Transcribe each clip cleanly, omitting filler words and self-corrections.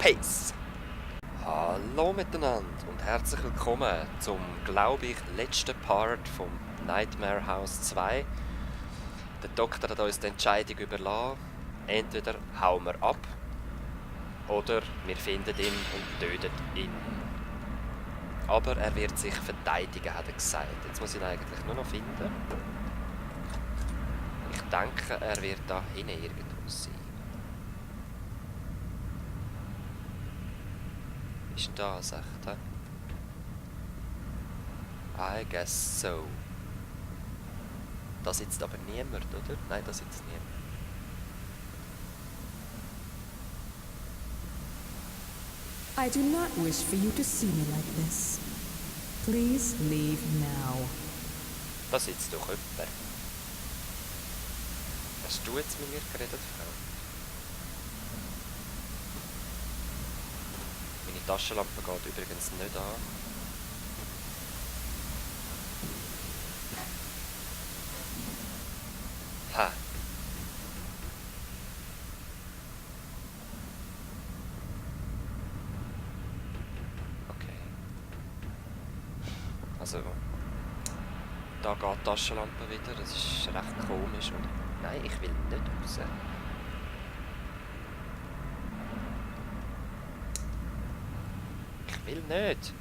Pace! Hallo miteinander und herzlich willkommen zum, glaube ich, letzten Part vom Nightmare House 2. Der Doktor hat uns die Entscheidung überlassen. Entweder hauen wir ab oder wir finden ihn und töten ihn. Aber er wird sich verteidigen, hat er gesagt. Jetzt muss ich ihn eigentlich nur noch finden. Ich denke, er wird da hinten irgendwo sein. Ist denn da, sagt er? I guess so. Da sitzt aber niemand, oder? Nein, da sitzt niemand. I do not wish for you to see me like this. Please leave now. Da sitzt doch jemand. Hast du jetzt mit mir geredet, Frau? Meine Taschenlampe geht übrigens nicht an. Ha! Okay. Also, da geht die Taschenlampe wieder. Das ist recht komisch. Und nein, ich will nicht raus. Ich will nicht.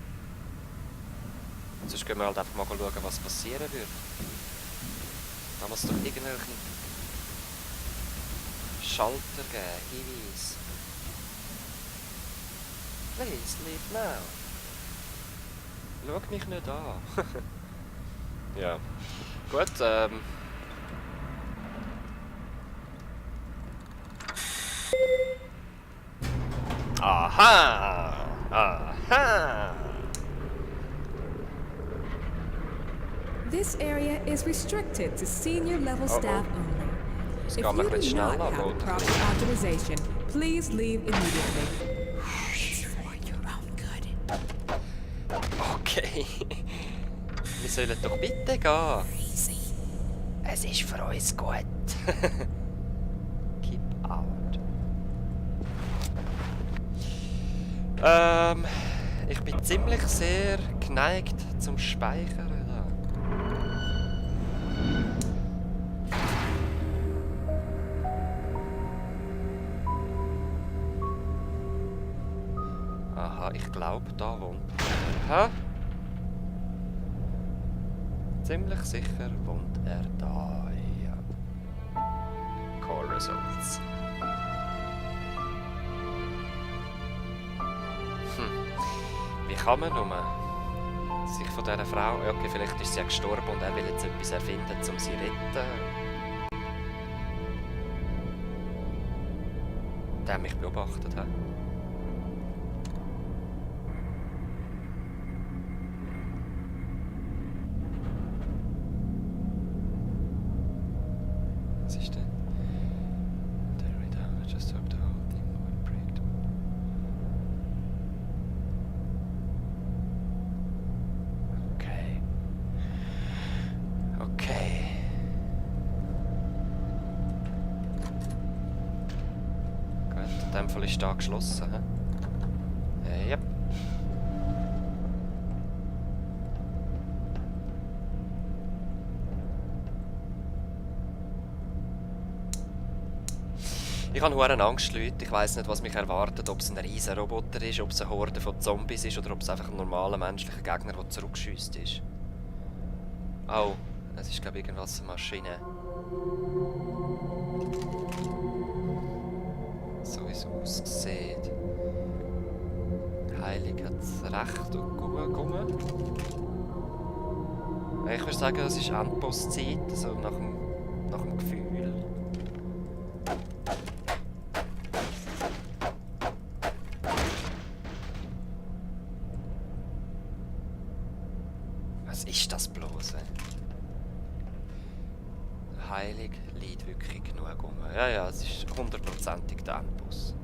Sonst gehen wir halt einfach mal schauen, was passieren wird. Da muss doch irgendwelche Schalter geben, Hinweis. Please, leave now. Schau mich nicht an. Ja. Gut, Aha! Aha! This area is restricted to senior level staff only. Es If geht mir you ein bisschen do schnell not an, have Mutter. proper authorization, please leave immediately. It's for your own good. Okay. Wir sollen doch bitte gehen. Es ist für uns gut. Keep out. Ich bin ziemlich sehr geneigt zum Speichern. Da. Aha, ich glaube, da wohnt er. Hä? Ziemlich sicher wohnt er da, ja. Core Results. Wie kann man nur sich von dieser Frau... Okay, vielleicht ist sie ja gestorben und er will jetzt etwas erfinden, um sie zu retten. Der mich beobachtet hat. Was ist denn? Just hope the whole thing would break down. Okay. Okay. Gut, in dem Fall ist da geschlossen, hä? Yep. Ich habe verdammt Angst, Leute. Ich weiss nicht, was mich erwartet. Ob es ein riesen Roboter ist, ob es eine Horde von Zombies ist oder ob es einfach ein normaler menschlicher Gegner, der zurückgeschiesst ist. Oh, es ist, glaube ich, irgendwas eine Maschine. So wie es aussieht. Heilig hat es recht und gut gekommen. Ich würde sagen, das ist Endbosszeit, also nach dem Gefühl. Was ist das bloß? Heilig liegt wirklich genug um. Ja, es ist 100%ig der Endboss.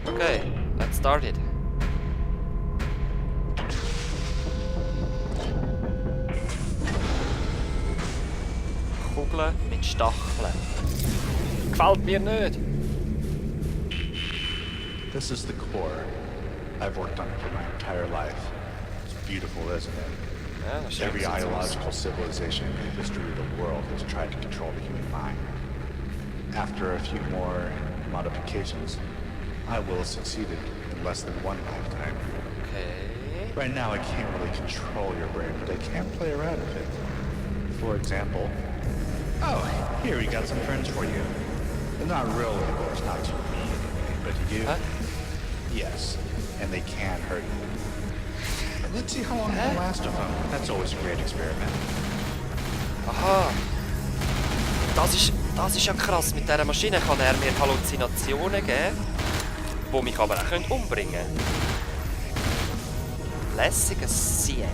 Okay, let's start it. Kugeln mit Stacheln. Gefällt mir nicht. This is the core. I've worked on it for my entire life. It's beautiful, isn't it? Ja, das Every sieht's aus. ideological civilization in the history of the world has tried to control the human mind. After a few more modifications, I will have succeeded in less than one lifetime. Okay. Right now, I can't really control your brain, but I can play around with it. For example, oh, here we got some friends for you. They're not real, of course, not to me anyway, but to you, Huh? yes, and they can hurt you. Let's see how long it can last of them. That's always a great experiment. Aha. Das ist ja krass. Mit dieser Maschine kann er mir Halluzinationen geben, die mich aber auch umbringen können. Lässiges Siech.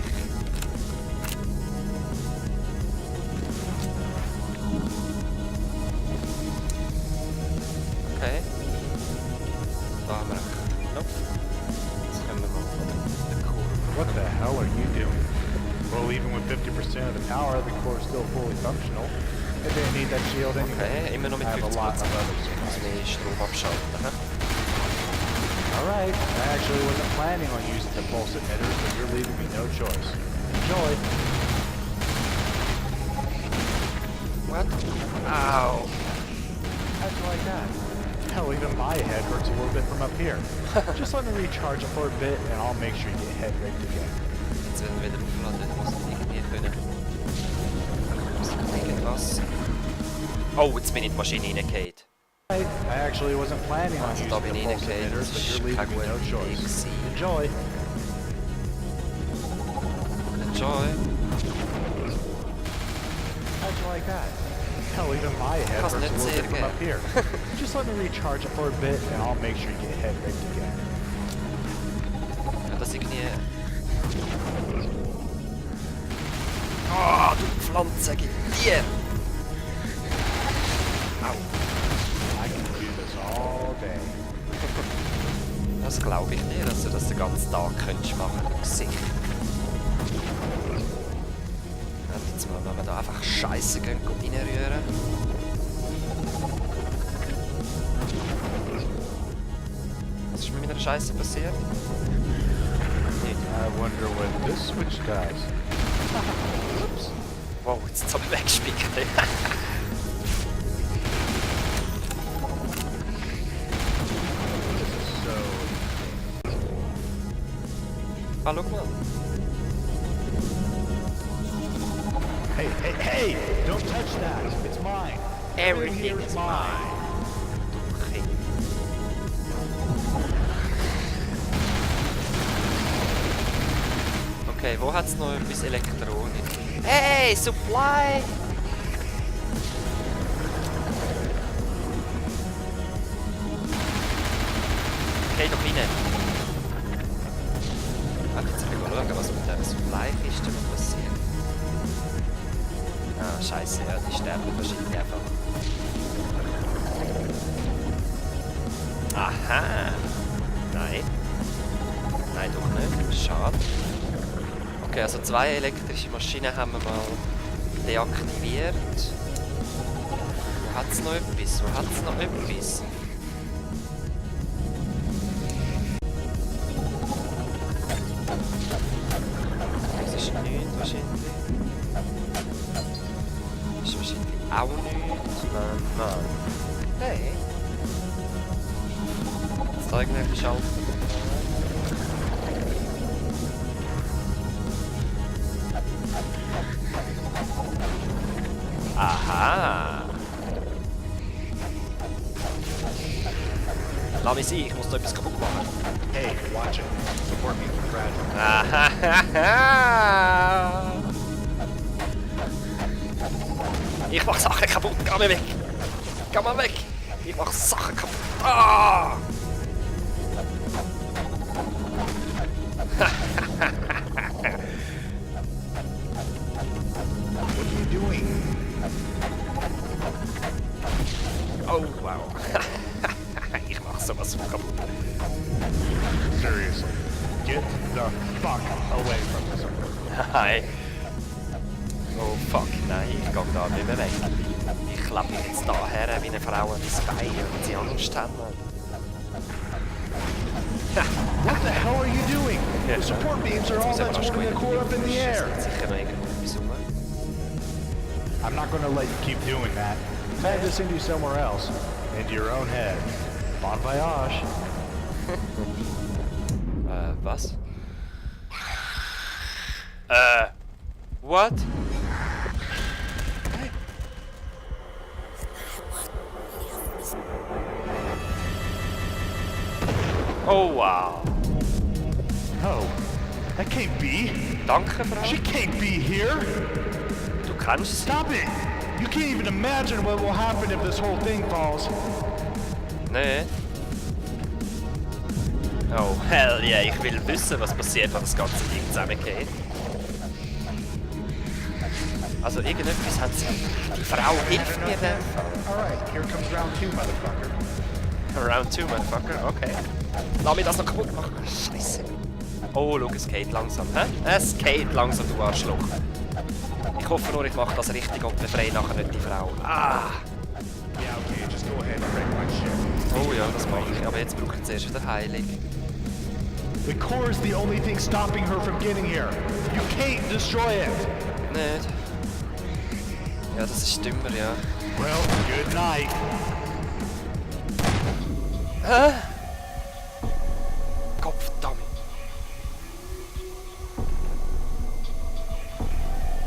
Okay. Da haben wir einen Knopf. Jetzt können wir mal von der Kurve. What the hell are you doing? Well, even with 50% of the power, the core is still fully functional. It didn't need that shield anyway. Okay, immer noch mit I have a 50%. lot of other Ich muss supplies. mehr Strom abschalten. Hä? Alright, I actually wasn't planning on using the pulse emitters, but you're leaving me no choice. Enjoy. What? Ow. How'd you like that? Hell, even my head hurts a little bit from up here. Just let me recharge it for a bit, and I'll make sure you get head raked again. Jetzt werden wir wieder aufladen. Ich muss irgendwie können. Irgendwas. Oh, jetzt bin ich in die Maschine reingefallen. I actually wasn't planning on Also using da the bin ich pulse reingefallen. emitters, Das but ist you're keine leaving me no gute Idee choice. gewesen. Enjoy. Enjoy. How'd you like that? Hell, even my head Kann's hurts a nicht little sehr bit from geben. up here. Just let me recharge it for a bit, and I'll make sure you get head raked again. Ja, das irgendwie... Ah, du Pflanze, gib dir! Au. I can do this all day. Das glaube ich nicht, dass du das den ganzen Tag könntest machen könntest. Sicher. Und jetzt mal, wenn wir da einfach Scheiße reinrühren. Was ist mit meiner Scheiße passiert? Nicht. I wonder when this switch dies. Wow, jetzt habe ich weggespielt. This is so... Ah, schau mal. Hey, hey, hey! Don't touch that! It's mine! Everything here is mine. Okay. Okay, wo hat es noch etwas Elektronik? Hey, Supply! Geh doch rein. Ach, jetzt will ich mal schauen, was mit dieser Supply-Kiste passiert. Ah, scheiße, ja, die sterben wahrscheinlich einfach. Aha! Nein. Nein, doch nicht. Schade. Okay, also 2 elektrische Maschinen haben wir mal deaktiviert. Wo hat es noch etwas? Wo hat es noch etwas? Das ist nichts wahrscheinlich. Das ist wahrscheinlich auch nichts. Nein. Hey. Jetzt da irgendwelche Schalter. Aha! Lass mich sein, ich muss noch etwas kaputt machen. Hey, watch it. Support me from fragile. Aha! Ich mach Sachen kaputt, geh mal weg! Geh mal weg! Ich mach Sachen kaputt! Ah! What are you doing? Oh wow! Ich mach sowas von kaputt. Seriously. Get the fuck away from this. Nein! Oh fuck, nein, ich geh da nicht mehr weg. Ich klappe mich jetzt da her wie eine Frau an das Bein und sie Angst haben. What the hell are you doing? Yeah. The support beams are all that's holding the core up in the air. Sicher noch irgendwo etwas rum. I'm not gonna let you keep doing that. I'm to send you somewhere else. Into your own head. Bon voyage. Was? What? Oh wow. No, that can't be. Danke, Frau. She can't be here. Du kennst sie? Stop it. You can't even imagine what will happen if this whole thing falls. Nee. Oh, hell yeah, ich will wissen, was passiert, wenn das ganze Ding zusammengeht. Also irgendetwas hat sie... Die Frau hilft mir dann. Alright, here comes round 2, motherfucker. Round 2, Motherfucker, okay. Lass mich das noch kaputt machen. Scheiße. Oh, schau, es geht langsam, hä? Es geht langsam, du Arschloch. Ich hoffe nur, ich mache das richtig und befreie nachher nicht die Frau. Ah! Yeah, okay, just go ahead and break my shit. Oh ja, das mache ich. Aber jetzt brauche ich zuerst wieder Heilung. The core is the only thing stopping her from getting here. You can't destroy it. Nicht? Ja, das ist dümmer, ja. Well, good night. Hä? Kopfdammt.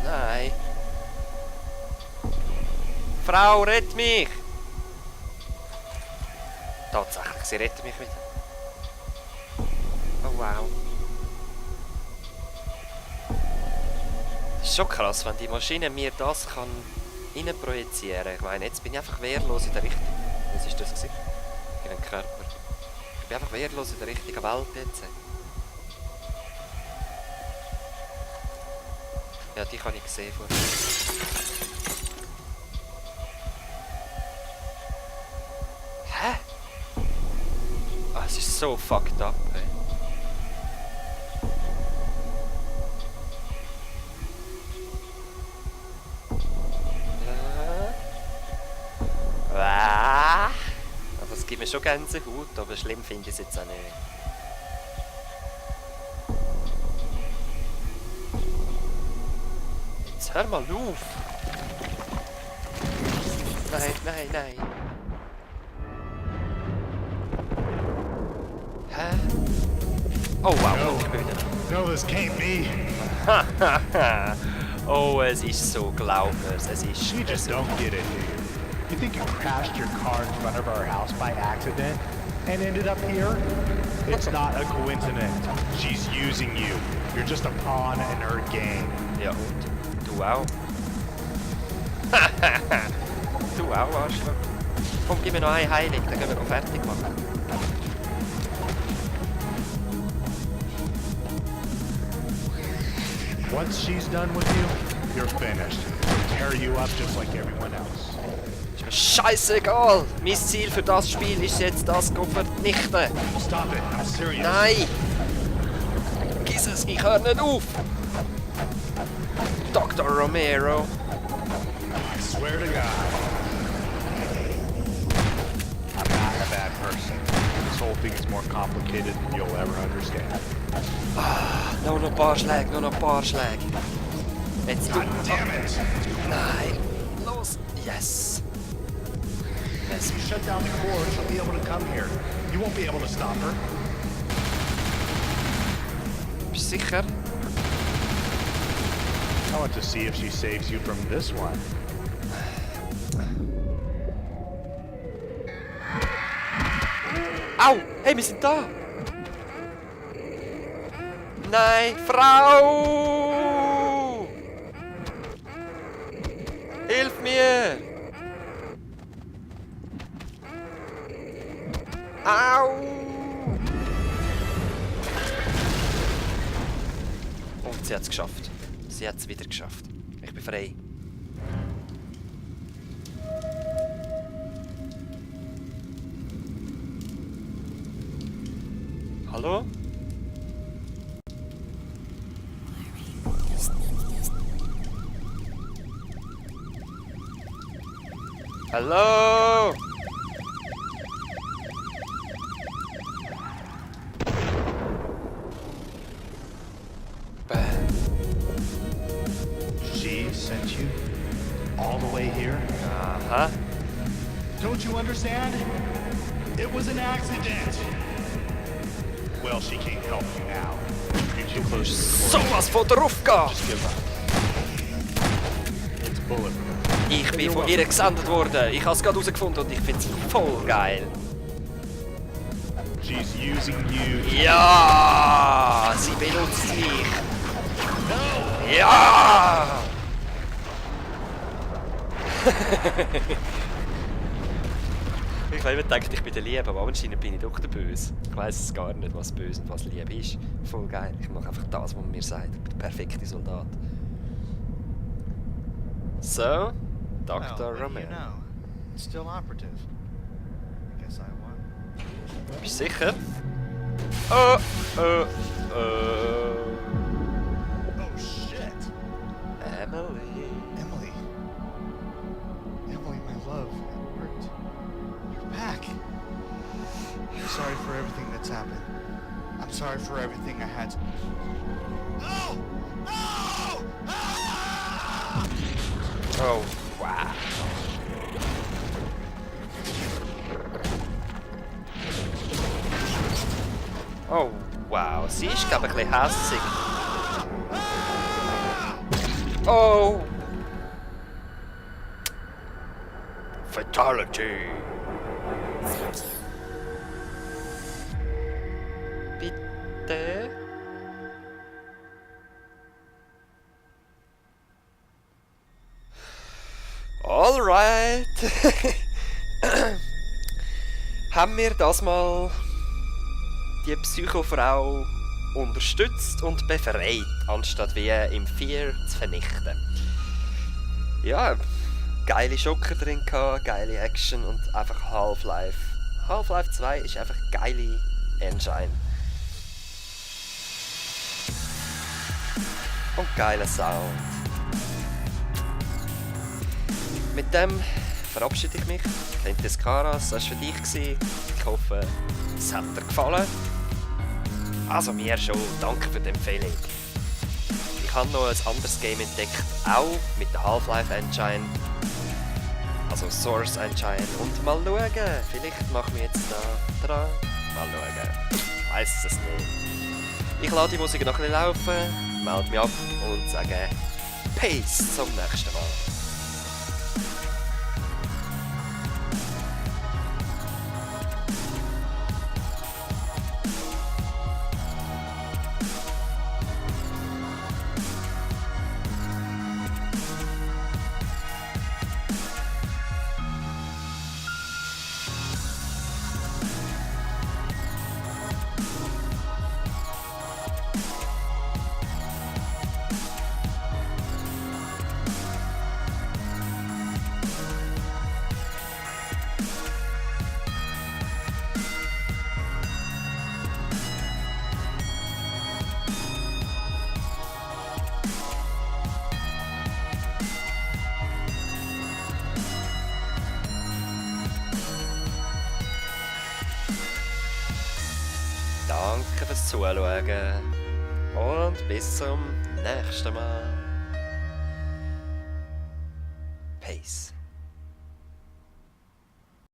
Nein. Frau, rett mich! Tatsächlich, sie rettet mich wieder. Oh wow. Das ist schon krass, wenn die Maschine mir das kann projizieren kann. Ich meine, jetzt bin ich einfach wehrlos in der richtigen... Was ist das gewesen? In einem Körper. Ich bin einfach wehrlos in der richtigen Welt jetzt. Ja, die kann ich sehen vorher. Hä? Ah, es ist so fucked up, ey. Aber es gibt mir schon Gänsehaut, aber schlimm finde ich es jetzt auch nicht. Jetzt hör mal auf! Nein, nein, nein! Hä? Oh wow, No. ich bin wieder. No, this can't be. Oh, es ist so glaublos, es ist... You just don't get it, do you? You think you crashed your car in front of our house by accident and ended up here? It's not a coincidence. She's using you. You're just a pawn in her game. Ja, und? Du auch? Du auch, Arschloch. Komm, gib mir noch eine Heilung, dann können wir noch fertig machen. Once she's done with you, you're finished. She'll tear you up just like everyone else. Ist mir scheißegal! Mein Ziel für das Spiel ist jetzt, das zu vernichten. Stop it. I'm serious. Nein! Giss es, ich höre nicht auf! Dr. Romero. I swear to God. I'm not a bad person. This whole thing is more complicated than you'll ever understand. Nur noch ein paar Schläge, nur noch ein paar Schläge. Jetzt du. God damn it. Nein! Los! Yes! Yes. You shut down the core, she'll be able to come here. You won't be able to stop her. Bist du sicher? I want to see if she saves you from this one. Au! Hey, wir sind da! Nein, Frau! Hilf mir! Au! Und sie hat es geschafft. Sie hat es wieder geschafft. Ich bin frei. Hallo? Hallo! Bam. She sent you all the way here? Aha. Don't you understand? It was an accident. Well, she can't help you now. You're too close to the core. Sowas von drauf gehen! Just give up. It's bulletproof. Ich bin von ihr gesendet worden. Ich habe es gerade herausgefunden und ich finde es voll geil. She's using you. Ja! Sie benutzt mich! Ja! Ich habe immer gedacht, ich bin der Liebe, aber anscheinend bin ich doch der Böse. Ich weiss es gar nicht, was böse und was Liebe ist. Voll geil. Ich mache einfach das, was man mir sagt. Ich bin der perfekte Soldat. So, Dr. Well, what do you Romero. know? It's still operative. I guess I won. Bist du sicher? Oh, oh, oh. Oh shit! Emily. Emily. Emily, my love, it worked. You're back. I'm sorry for everything that's happened. I'm sorry for everything I had to... No! No! Ah! Oh, wow. Oh, wow. Sie ist, glaube ich, ein bisschen hässig. Oh! Fatality! Bitte? Alright! Haben wir das mal die Psychofrau unterstützt und befreit, anstatt wie im Fear zu vernichten. Ja, geile Schocker drin gehabt, geile Action und einfach Half-Life. Half-Life 2 ist einfach geile Engine. Und geiler Sound. Mit dem verabschiede ich mich. Kennt Karas, das war für dich. Ich hoffe, es hat dir gefallen. Also mir schon, danke für die Empfehlung. Ich habe noch ein anderes Game entdeckt, auch mit der Half-Life Engine. Also Source Engine. Und mal schauen, vielleicht machen wir jetzt da dran. Mal schauen. Ich weiss es nicht. Ich lasse die Musik noch ein bisschen laufen, melde mich ab und sage Peace zum nächsten Mal. Danke fürs Zuschauen und bis zum nächsten Mal. Peace.